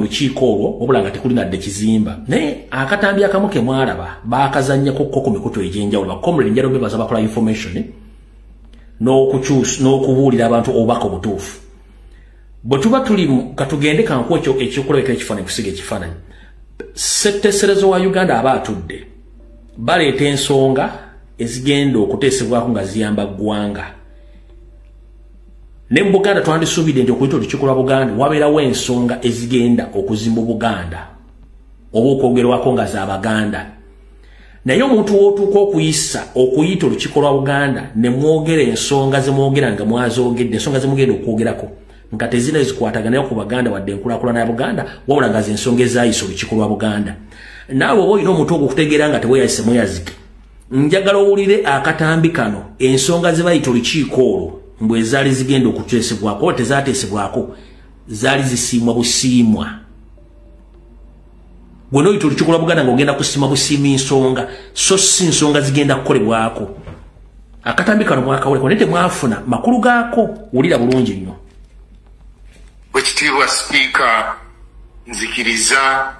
lukiiko olwo, wabula nga tekuli nadde kizimba. Naye akatambi akamu ke mwalaba baakazannyako ko ku mikutu egy'enjawulo. Bakomrade njalo bebaza bakola information n'okubuulira abantu obubaka obutuufu. Bwe tuba tuli katugende kanku ekyo ekyokulabika ekifaananyi, kusiga ekifaananyi. Ssetteeserezo wa Uganda aba atudde, baleeta ensonga ezigenda okuteesebwako nga ziyamba ggwanga. Ne mu Buganda twandisuubidde nti okuyita olukiiko lwa Buganda wabeerawo ensonga ezigenda okuzimba Buganda oba okwogerwako nga za Baganda. Naye omuntu w'otuuka okuyita olukiiko lwa Buganda ne mwogera ensonga ze mwogera nga mwazoogedde, ensonga ze mugenda okwogerako nga tezina ezikwataganayo ku Baganda wadde enkulaakulana ya Buganda, wabula nga z'ensonga ezaayisa olukiiko lwa Buganda. Naawe oba olina omuntu ogwo okutegeera nga teweeyazise mweyazike. Njagala owulire akatambi kano, ensonga ze bayita olukiiko olwo mbwe zaali zigenda okuteesebwako oba tezaateesebwako, zaali zisiimwa busiimwa. Gwe n'oyita olukiiko lwa Buganda ng'ogenda kusiima busiimi nsonga, so si nsonga zigenda kukolebwako. Akatambi kano mwakawuleko naye temwafuna makulu gaako. Wulira bulungi nnyo. Ekitiibwa Sipiika, nzikiriza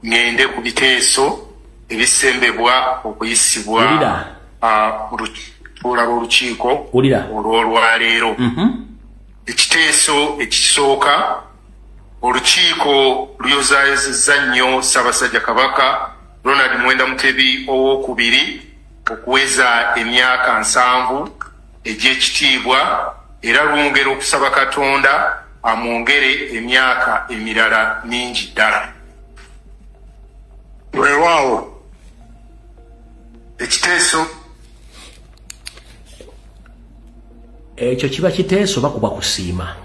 ngende ku biteeso ebisembebwa okuyisibwa mu lutuula lw'olukiiko olw'olwaleero. Ekiteeso ekisooka, olukiiko luyozaayozezza nnyo Ssaabasajja Kabaka Ronald Muwenda Mutebi Owookubiri okuweza emyaka 70 egy'ekitiibwa, era lwongera okusaba Katonda amwongere emyaka emirala mingi ddala. Weewaawo. Ekiteeso ekyo kiba kiteeso oba kuba kusiima?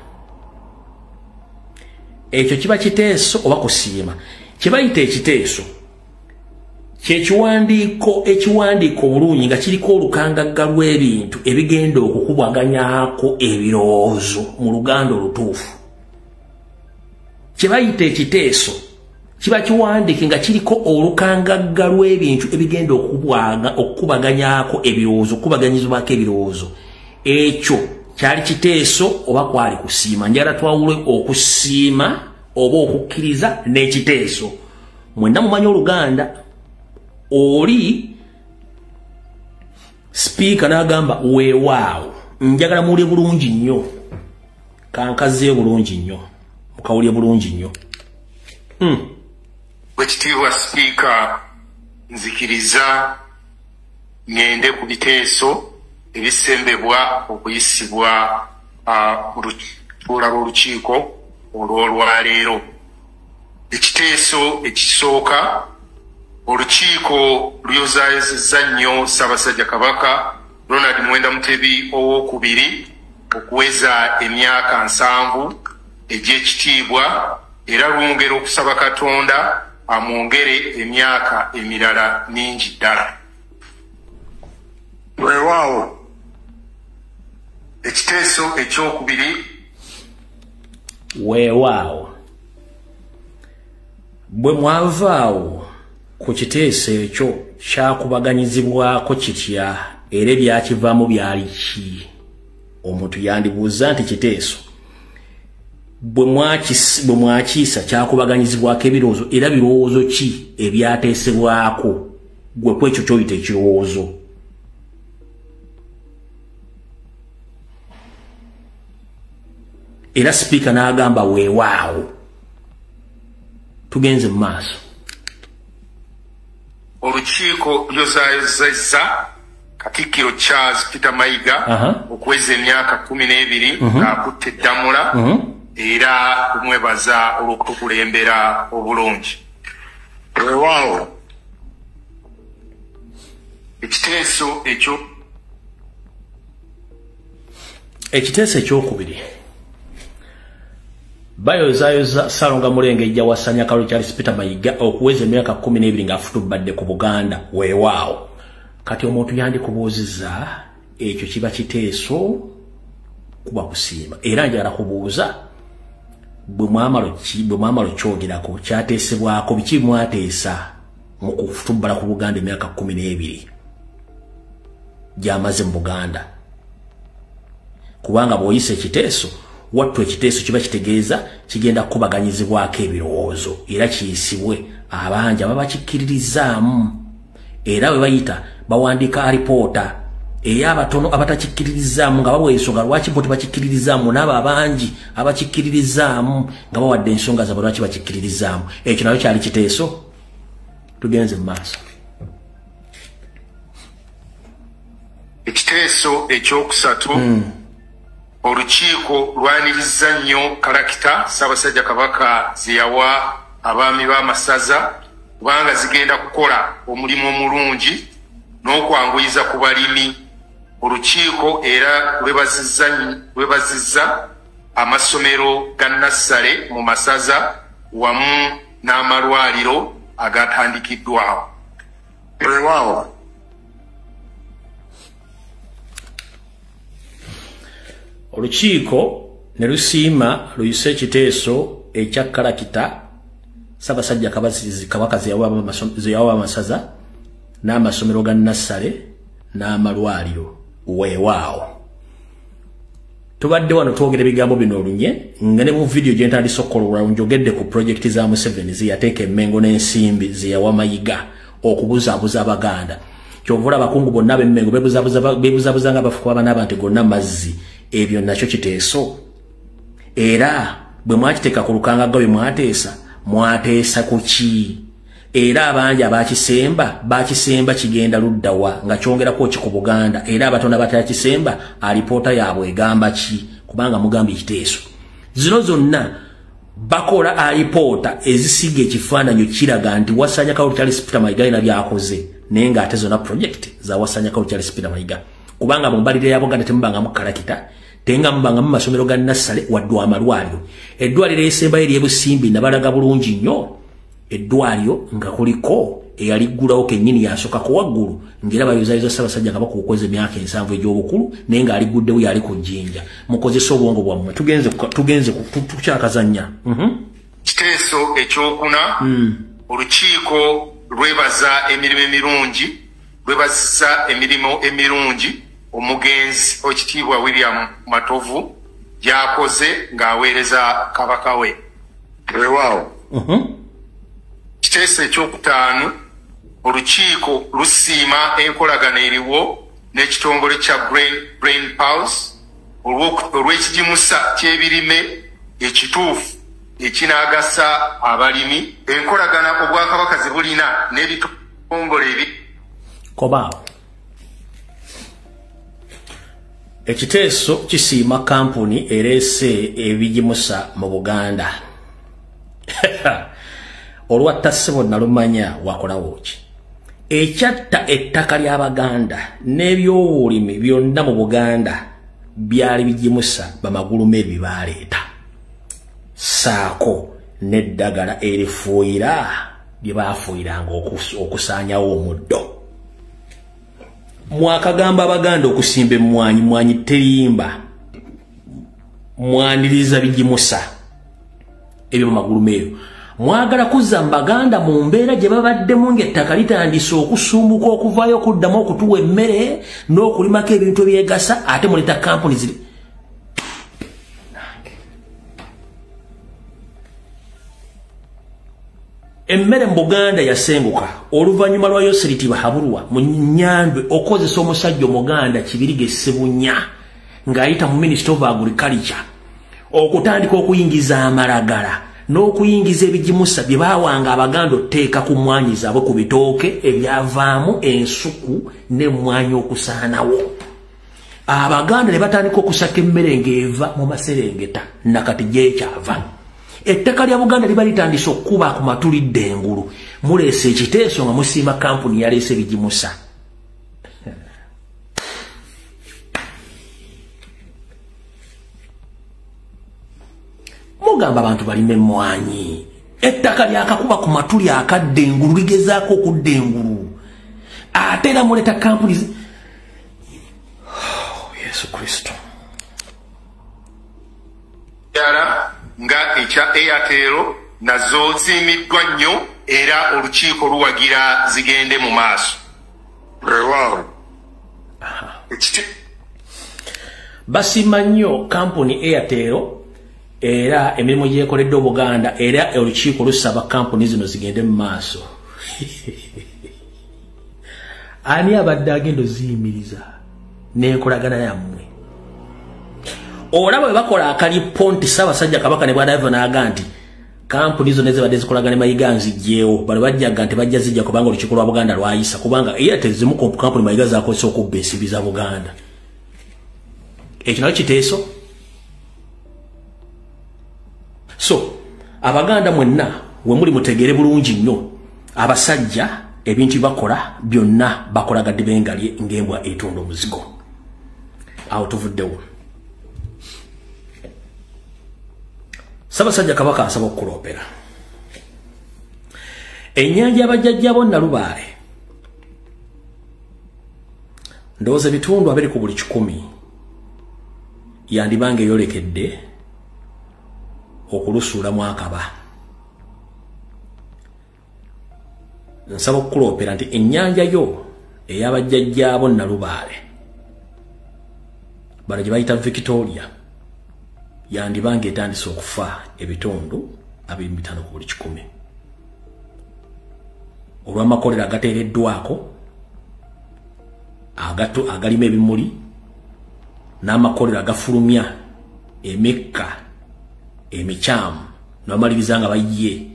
Ekyo kiba kiteeso oba kusiima? Kye bayita ekiteeso kyekiwandiiko ekiwandiiko obulungi nga kiriko olukangagga lw'ebintu ebigenda okukubaganyako ebirowoozo mu Luganda olutuufu. Kye bayita ekiteeso kiba kiwandiike nga kiriko olukangagga lw'ebintu ebigenda okukubaganyako ebirowoozo, okukubaganyizibwako ebirowoozo. Ekyo kyali kiteeso oba kwali kusiima? Njagala twawule okusiima oba okukkiriza n'ekiteeso. Mwenna mumanyi Oluganda. Oli sipiika n'agamba weewaawo. Njagala muwulire bulungi nnyo, kankazeeyo bulungi nnyo, mukawulire bulungi nnyo. Ekitiibwa Sipiika, nzikiriza ngende ku biteeso ebisembebwa okuyisibwa mu lutuula lw'olukiiko olw'olwaleero. Ekiteeso ekisooka, olukiiko luyozaayozezza nnyo Ssaabasajja Kabaka Ronald Muwenda Mutebi Owookubiri okuweza emyaka 70 egy'ekitiibwa, era lwongera okusaba Katonda amwongere emyaka emirala mingi ddala. Weewaawo. Ekiteeso ekyokubiri. Weewaawo. Bwe mwavaawo ku kiteeso ekyo kyakubaganyizibwako kitya, era ebyakivaamu byali ki? Omuntu yandibuuza nti kiteeso bwe mwakiisa kyakubaganyizibwako ebirowoozo, era birowoozo ki ebyateesebwako gwe ku ekyo ky'oyita ekirowoozo? Era sipiika n'agamba weewaawo. Tugenze mu maaso. Olukiiko luyozaayozezza Katikkiro Charles Peter Mayiga okuweza emyaka 12 ng'akutte eddamula, era kumwebaza olw'okutukulembera obulungi. Weewaawo. Ekiteeso ekyo ekiteeso ekyokubiri, bayozaayoza Ssalonga Mulengejja wa Sanyakalo Charles Peter Mayiga okuweza emyaka 12 ng'afutubbadde ku Buganda. Weewaawo. Kati omuntu yandikubuuzizza ekyo kiba kiteeso kuba kusiima? Era njagala kubuuza bwe mwamala okyogerako kyateesebwako biki mwateesa mu kufutubbala ku Buganda emyaka 12 gy'amaze mu Buganda? Kubanga bw'oyisa ekiteeso Wattu ekiteeso kiba kitegeeza kigenda kukubaganyizibwako ebirowoozo era kiyisibwe abangi ababa kikkiririzaamu. Era bwe bayita bawandiika alipoota ey'abatono abatakikkiririzaamu nga bawa ensonga lwaki bo tebakikkiririzaamu, n'abo abangi abakikkiririzaamu nga bawadde ensonga zaabwe lwaki bakikkiririzaamu. Ekyo nakyo kyali kiteeso. Tugenze mu maaso. Ekiteeso ekyokusatu, olukiiko lwaniriza nnyo kalakita Ssaabasajja Kabaka ze yawa abaami b'amasaza, kubanga zigenda kukola omulimu omulungi n'okwanguyiza ku balimi. Olukiiko era lwebazizza amasomero ga nassale mu masaza wamu n'amalwaliro agatandikiddwawo. Weewaawo. Olukiiko ne lusiima luyise ekiteeso ekya kalakita Ssaabasajja Kabaka ze yawa amasaza n'amasomero ga nassale n'amalwaliro. Weewaawo. Tubadde wano twogera ebigambo bino olunye nga ne mu vidiyo gye ntandise okukola njogedde ku projekiti za Museveni ze yateeka Emmengo n'ensimbi ze yawa Mayiga okubuzaabuza Abaganda. Kyova olaba abakungu bonna ab'Emmengo beebuzaabuza nga bafuka abaana nti gonna mazzi. Ebyo nakyo kiteeso. Era bwe mwakiteeka ku lukangagga bwe mwateesa, mwateesa ku ki? Era abangi abakisemba bakisemba kigenda luddawa nga kyongerako ki ku Buganda? Era abatono abatakisemba alipoota yaabwe egamba ki? Kubanga mugambye ekiteeso. Zino zonna bakola alipoota ezisiga ekifaananyi kiraga nti Wasanya Kawuki Charles Peter Mayiga alina by'akoze, naye ng'ate zonna project za Wasanya Kawuki Charles Peter Mayiga. Kubanga mu mbalirira ya Buganda temubangamu kalakita, tenga mubangamu masomero ga nassale wadde amalwaliro. Eddwaliro erisembayo ery'Ebusimbi nabalaga bulungi nnyo eddwaliro nga kuliko eyaliggulawo kennyini yasooka waggulu, ng'era bayozayoza Ssaabasajja Kabaka okukweza emyaka 70 egy'obukulu, naye ng'aliguddewo yali ku jjinja. Mukozese obwongo bwammwe. Tugenze tukyakazannya. Kiteeso ekyokuna, olukiiko lwebaza emirimu emirungi, lwebazisa emirimu emirungi omugenzi Oweekitiibwa William Matovu gy'akoze ng'aweereza Kabaka we. Weewaawo. Kiteeso ekyokutaano, olukiiko lusiima enkolagana eriwo n'ekitongole kya Brain Pulse olw'ekigimusa ky'ebirime ekituufu ekinaagasa abalimi. Enkolagana Obwakabaka ze bulina n'ebitongole ebi kobaawo. Ekiteeso kisiima kampuni ereese ebigimusa mu Buganda. Olwatta ssebo nalumanya wakolawo ki? Ekyatta ettaka ly'Abaganda n'ebyobulimi byonna mu Buganda byali bigimusa bamagulume bye baleeta, ssaako n'eddagala erifuuyira lye baafuuyiranga okusaanyawo omuddo. Mwakagamba Abaganda okusimba emmwanyi, mwanyi terimba, mwaniriza bigimusa ebyo bamagulume ebyo. Mwagala kuzza Mbaganda mu mbeera gye babaddemu ng'ettaka litandise okusumbuka okuvaayo okuddamu okutuwa emmere n'okulimako ebintu ebyegasa, ate muleeta kampuni ziri. Emmere mu Buganda yasenguka oluvannyuma lwa Yoseriti Bahabulwa mu Nyandwe okozesa omusajja Omuganda Kibirige Ssebunya ng'ayita mu Ministry of Agriculture okutandika okuyingiza amalagala n'okuyingiza ebigimusa bye baawanga Abaganda otteeka ku mmwanyi zaabwe ku bitooke ebyavaamu ensuku n'emmwanyi okusaanawo. Abaganda ne batandika okusaka emmere ng'eva mu maserengeta nakati gyekyava. Ettaka lya Buganda liba litandise okukuba ku matulidde engulu. Muleese ekiteeso nga musiima kampuni yaleese ebigimusa. Mugamba abantu balime emmwanyi. Ettaka lyakakuba ku matuli akadde engulu, ligezaako okudda engulu. Ate era muleeta kampuni. Oh, Yesu Kristo. Nga ekya Airtel nazo ziyimiddwa nnyo era olukiiko luwagira zigende mu maaso. Weewaawo. Basiima nnyo kampuni Airtel Era emirimu gyekoledde Obuganda, era olukiiko lusaba kampuni zino zigende mu maaso. Ani abadde agenda oziyimiriza n'enkolagana yammwe? Olaba bwe bakola akalipo nti Ssaabasajja Kabaka ne bw'anaava n'aga nti kampuni zonna ezibadde zikolagana ne Mayiga nzigyewo, bano bajjaga nti bajja zijja kubanga olukiiko lwa Buganda lwayisa, kubanga era tezimu ku kampuni Mayiga zaakozesa okubba ensimbi za Buganda. Ekyo nakyo kiteeso. So Abaganda mwenna we muli mutegere bulungi nnyo, abasajja ebintu bakola byonna bakola gadde bengalye ng'embwa etunda omuzigo. Awo tuvuddewo. Ssaabasajja Kabaka asaba okuloopera ennyanja y'abajjajjabo Nnalubaale. Ndowooza ebitundu 2 ku buli 100 yandibanga eyolekedde okulusuulamu akaba. Nsaba okukuloopera nti ennyanja yo ey'abajjajjaabo Nnalubaale, bano gye bayita Victoria, yandibanga etandise okufa ebitundu 25 ku buli 100 olw'amakolero agateereddwako agalima ebimuli n'amakolero agafulumya emikka emikyamu, n'abamaliriza nga bayiye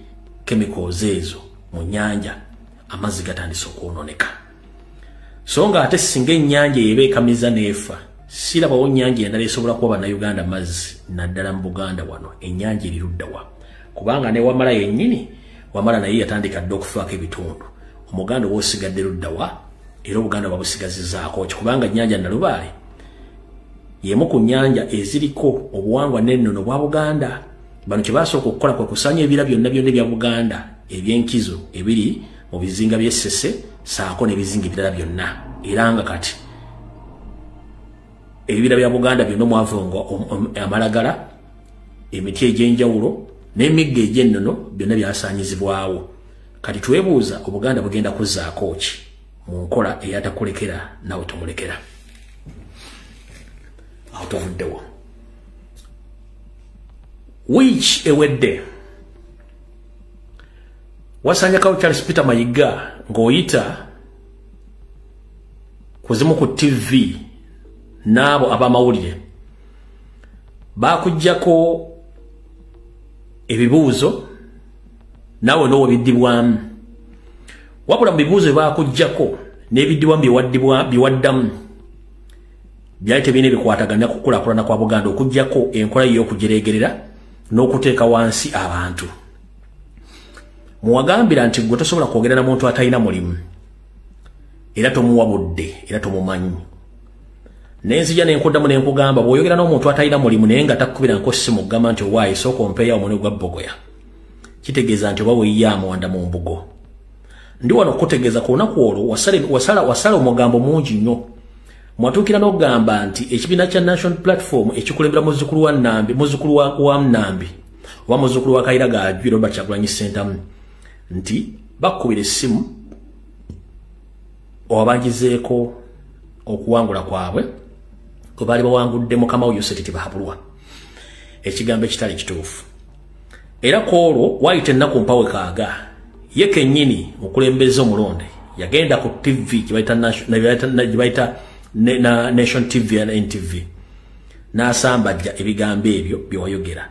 chemicals ezo mu nnyanja, amazzi gatandise okwonooneka. So nga ate singa ennyanja eba ekamiza n'efa, sirabawo nnyanja endala esobola kuba Bannayuganda mazzi, naddala mu Buganda wano ennyanja eri ludda wa? Kubanga ne Wamala yennyini, Wamala naye yatandika dda okufaako ebitundu. Omuganda oba osigadde ludda wa? Era Obuganda babusigazizaako ki? Kubanga ennyanja Nnalubaale y'emu ku nnyanja eziriko obuwangwa n'ennono bwa Buganda. Bano kye basooka okukola kwe kusanya ebira byonna byonna ebya Buganda eby'enkizo ebiri mu bizinga by'e Ssese ssaako n'ebizinga ebirala byonna. Era nga kati ebibira bya Buganda byonna omwavunga amalagala, emiti egy'enjawulo n'emigga egy'ennono byonna byasaanyizibwawo. Kati twebuuza Obuganda bugenda kuzzaako ki mu nkola eyatakulekera nawe tomulekera. Awo tuvuddewo. Wiiki ewedde wasanyakawo Charles Peter Mayiga ng'oyita kuzimu ku TV n'abo abamawulire bakuggyako ebibuuzo naawe n'owo biddibwamu. Wabula mu bibuuzo bye bakuggyako n'ebiddibwamu byewaddamu byali tebirina ebikwatagana ku kukulaakulana kwa Buganda, okuggyako enkola y'okujereegerera n'okuteeka wansi abantu. Muwagambira nti gwe tosobola kwogera na muntu atalina mulimu, era tomuwa budde, era tomumanyi. Nenzija nenkuddamu nenkugamba bw'oyogera n'omuntu atalina mulimu naye nga takkubira nko ssimu kugamba nti owaayi sooka ompeeyo omunwe gwa bbogoya, kitegeeza nti oba weeyiye amawanda mu mbugo. Ndi wano okutegeeza ku lunaku olwo wasala omugambo mungi nnyo. Mwatuukira n'okugamba nti ekibiina kya National Platform ekikulembera muzzukulu wa Nnambi, muzzukulu wa Nnambi oba muzzukulu wa Kayiira Gajwi Robert Kyagulanyi Ssentamu, nti bakkubira essimu owabangizeeko okuwangula kwabwe kwe baali bawangudde mukama we Yoseti Tibahabulwa, ekigambo ekitali kituufu. Era ku olwo waayita ennaku mpawe kaaga, ye kennyini omukulembeze omulonde yagenda ku TV gye bayita Nation TV na NTV n'asambajja ebigambo ebyo bye wayogera.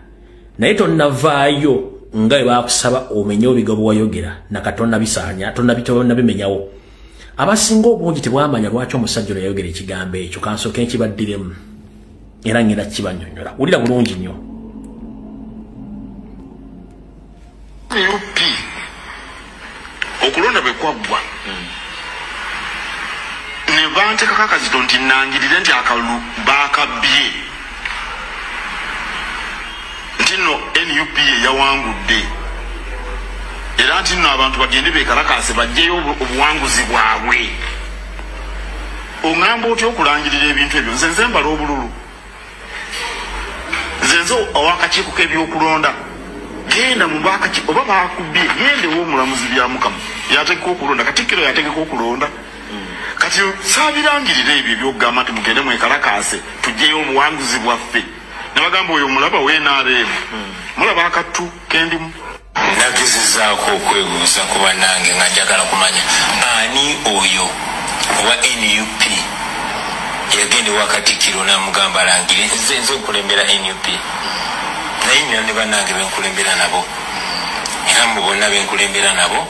Naye tonnavaayo nga bwe bakusaba omenye ebigambo bye wayogera nakatonna tonnabimenyawo. Abasinga obungi tebwamanya lwaki omusajja ono yayogera ekigambo ekyo. Kansooke nkibaddiremu era ngenda kibannyonnyola. Wulira bulungi nnyo. NUP okulonda bwe kwaggwa ne banteekako akazito nti nnangirire nti akalulu baakabbye, nti nno NUP ye yawangudde, era nti nno abantu bagende beekalakaase baggyeyo obuwanguzi bwabwe. Oŋŋamba otya okulangirira ebintu ebyo? Nze nze mbala obululu, nze nze ow'akakiiko k'ebyokulonda. Genda mu bakaki oba bakubbye, genda ew'omulamuzi Byamukama yategeka okulonda, Katikkiro yategeka okulonda. Kati saabirangirira ebyo ebyokugamba nti mugende mwekalakaase tuggyeyo obuwanguzi bwaffe. Nabagamba oyo mulaba we NRM. Mulaba akattu kendimu. Nagezezaako okwebuuza ku bannange nga njagala kumanya ani oyo owa NUP yagenda ewa Katikkiro n'amugamba alangire. Nze nkulembera NUP, naye nina ne bannange benkulembera nabo, era mu bonna benkulembera nabo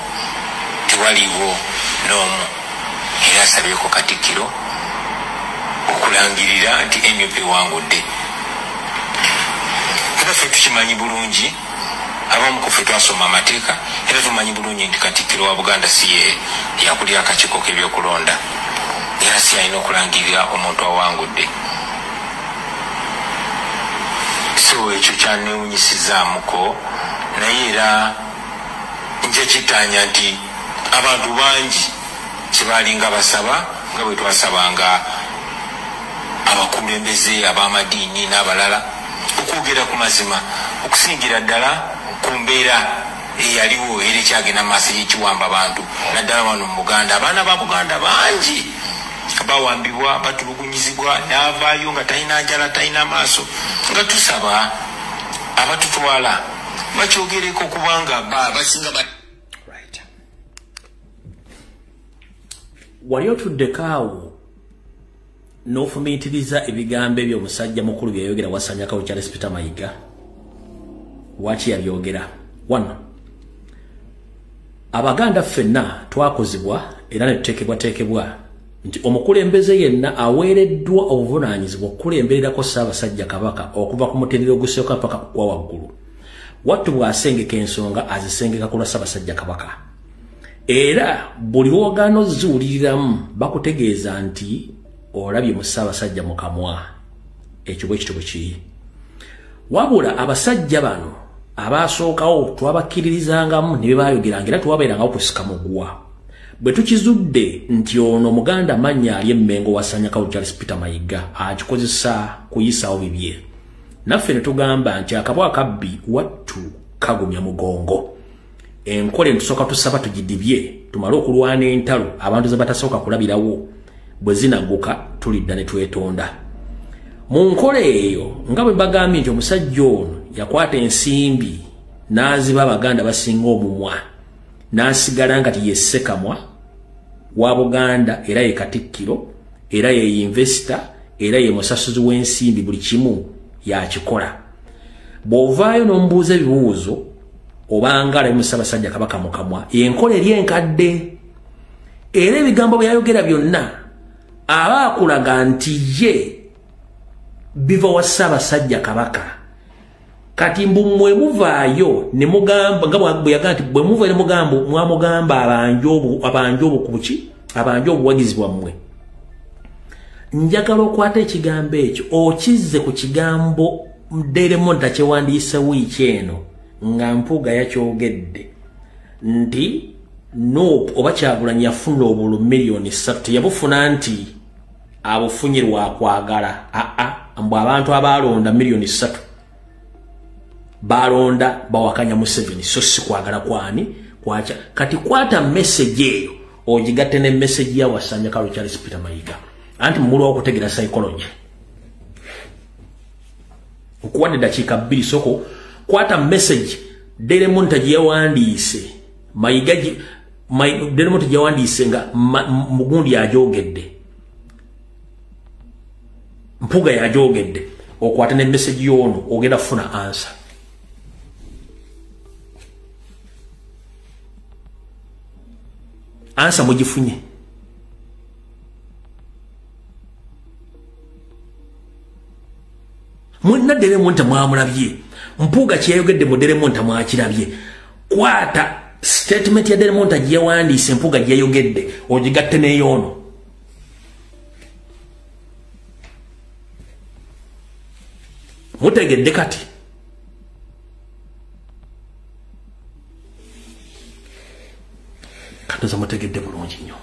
tewaliwo n'omu era asabyeko Katikkiro okulangirira nti NUP ewangudde. Era ffe tukimanyi bulungi, abamu ku ffe twasoma amateeka, era tumanyi bulungi nti Katikkiro wa Buganda si ye yakulira akakiiko k'ebyokulonda, era si alina okulangirira omuntu awangudde. So ekyo kyanneewunyisizaamuko, naye era nja kittaanya nti abantu bangi kye baalinga basaba nga bwe twasabanga abakulembeze ab'amadiini n'abalala okwogera ku mazima, okusingira ddala ku mbeera eyaliwo era ekyagenda mu maaso y'ekiwamba abantu, naddala wano mu Buganda. Abaana ba Buganda bangi bawambibwa, batulugunyizibwa, n'avaayo nga talina njala, talina maaso, nga tusaba abatutwala bakyogereko kubanga basinga. Right. Wali otuddeko awo n'ofumiitiriza ebigambo ebyo omusajja mukulu bye yayogera Wasanyakawo Charles Peter Mayiga? Waki yabyogera? One, Abaganda ffenna twakozebwa era ne tuteekebwateekebwa nti omukulembeze yenna aweereddwa obuvunaanyizibwa okukulembererako Ssaabasajja Kabaka okuva ku mutendera ogusooka paka ku gwa waggulu. Wattu bw'asengeka ensonga azisengeka ku lwa Ssaabasajja Kabaka. Era buli lw'ogaana oziwuliriramu bakutegeeza nti olabye mu Ssaabasajja mu kamwa. Ekyo bwe kityo bwe kiri. Wabula abasajja bano abaasookawo twabakkiririzangamu ne bye baayogeranga era twabeerangawo kusika muguwa. Bwe tukizudde nti ono Muganda mannya ali Emmengo Wasanyakawo Charles Peter Mayiga akikozesa kuyisaawo bibye, naffe ne tugamba nti akabwa akabbi wattu kagumya mugongo. Enkola entusooka tusaba tugidibye, tumale okulwana entalo abantu ze batasooka kulabirawo, bwe zinagguka tulidda ne twetonda. Mu nkola eyo nga bwe mbagambye nti omusajja ono yakwata ensimbi n'aziba Abaganda basinga omumwa, n'asigala nga ti ye Ssekamwa wa Buganda, era ye Katikkiro, era ye investor, era ye musasuzi w'ensimbi, buli kimu yakikola. Bw'ovaayo n'omubuuza ebibuuzo obanga alabe mu Ssaabasajja Kabaka mu kamwa, enkola eri enkadde. Era ebigambo bye yayogera byonna aba akulaga nti ye biva wa Ssaabasajja Kabaka. Kati mbu mmwe muvaayo ne mugamba nga bwe yagamba nti bwe muvaayo ne mugamba mwamugamba abanje obukuki, abanje obuwagizi bwammwe. Njagala okwata ekigambo ekyo okizze ku kigambo Daily Monitor kyewandiise wiiki eno nga Mpuuga yakyogedde nti Nup oba Kyagulanyi yafuna obululu 3 miliyoni, teyabufuna nti abufunye lwa kwagala, aa, mbu abantu abaalonda 3 miliyoni balonda bawakanya Museveni, so si kwagala kwani kwacha. Kati kwata message eyo ogigatte ne message ya Wasanyakawo Charles Peter Mayiga, anti mumulwa okutegeera psychology. Nkuwadde dakiika 2, soko kwata message Daily Monitor gye yawandiise Mayiga, Daily Monitor gye yawandiise nga Mugundi yagyogedde, Mpuuga yagyogedde, okwate ne message y'ono ogenda kufuna answer. Answer mugifunye. Mwenna Daily Monitor mwamulabye, Mpuuga kyeyayogedde mu Daily Monitor mwakirabye. Kwata statement ya Daily Monitor gye yawandiise Mpuuga gye yayogedde ogigatte n'eyoono. Mutegedde kati? Katoza mutegedde bulungi nnyo.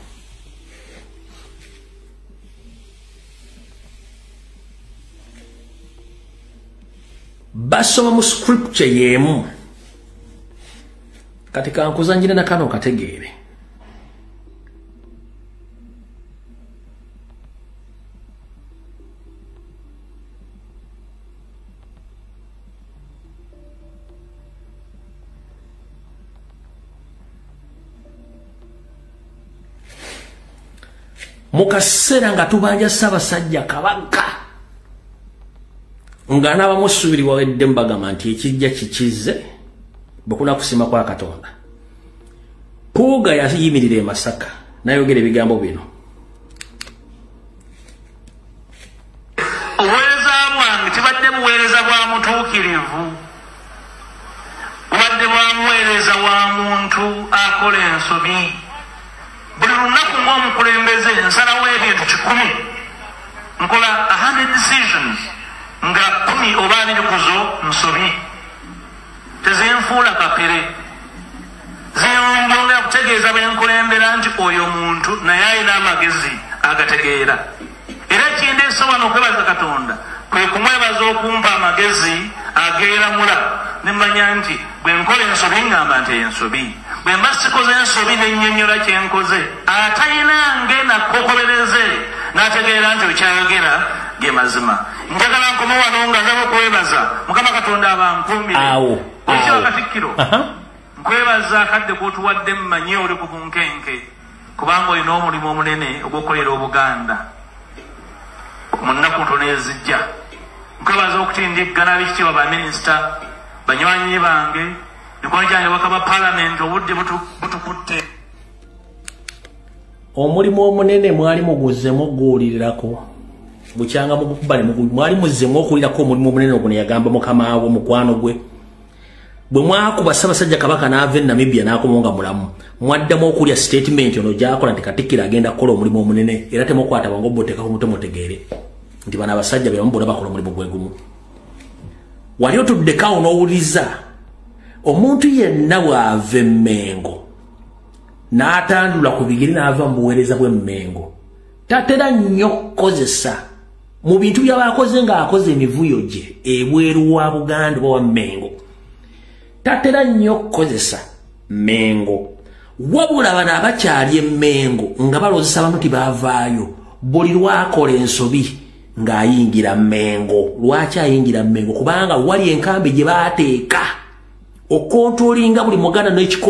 Basoma mu scripture y'emu. Kati kankuzanjire na kano kategeere. Mu kaseera nga tubanja Ssaabasajja Kabaka, nga n'abamu essuubi liwawedde, mbagamba nti ekijja kikize bwe kuna kusiima kwa Katonda. Mpuuga yayimirira e Masaka n'ayogera ebigambo bino. Obuweereza bwange tibadde buweereza bwa mutuukirivu, bubadde bwa muweereza wa muntu akola ensobi. Buli lunaku ng'omukulembeze nsalawo ebintu 100, nkola 100 decisions nga 10 oba 20 ku zo nsobi, tezinfuula kapere, zinjongera kutegeeza be nkulembera nti oyo muntu naye alina amagezi agategeera. Era ekindeese wano okwebaza Katonda kwe kumwebaza okumpa amagezi ageeramula, ne mmanya nti bwe nkola ensobi ngamba nti ensobi, bwe mba sikoze ensobi ne nnyonnyola kye nkoze, atayinange nakkokobereze n'ategeera nti okyayogera ge mazima. Njagala nkome wano nga nsaba okwebaza Mukama Katonda abankuumire. Ekyo Katikkiro, nkwebaza akadde k'otuwadde, mmanyi oli ku bunkenke kubanga olina omulimu omunene ogw'okukolera Obuganda mu nnaku ntono ezijja. Nkwebaza okutindiggana ab'ekitiibwa baminisita, banywanyi bange, mikono gyange baka ba paalamenti, obudde butukutte. Omulimu omunene mwali muguzzemu oguwulirirako bukyanga mugukuba ne mwali muzzemu okuwulirako omulimu omunene ogwo ne yagamba mukama we mukwano gwe. Bwe mwakuba Ssaabasajja Kabaka n'ava e Namibia n'akomawo nga mulamu, mwaddamu okulya statement ono gy'akola nti Katikkiro agenda kukola omulimu omunene, era temukwata bwangu obuteekako mutwe mutegeere nti bano abasajja be bamu bonna bakola omulimu gwe gumu. Wali otuddeko awo n'owuliriza omuntu yenna bw'ava e Mmengo n'atandula ku bigere n'ava mu buweereza bw'e Mmengo, tatera nnyo kukozesa mu bintu by'aba akoze ng'akoze emivuyo gye ebweru wa Buganda oba wa Mmengo. Tatera nnyo kukozesa Mmengo, wabula bano abakyali e Mmengo nga balowoozesa abantu nti baavaayo, buli lwakola ensobi ng'ayingira Mmengo. Lwaki ayingira Mmengo? Kubanga wali enkambi gye baateeka okontrolinga buli Muganda n'ekiko.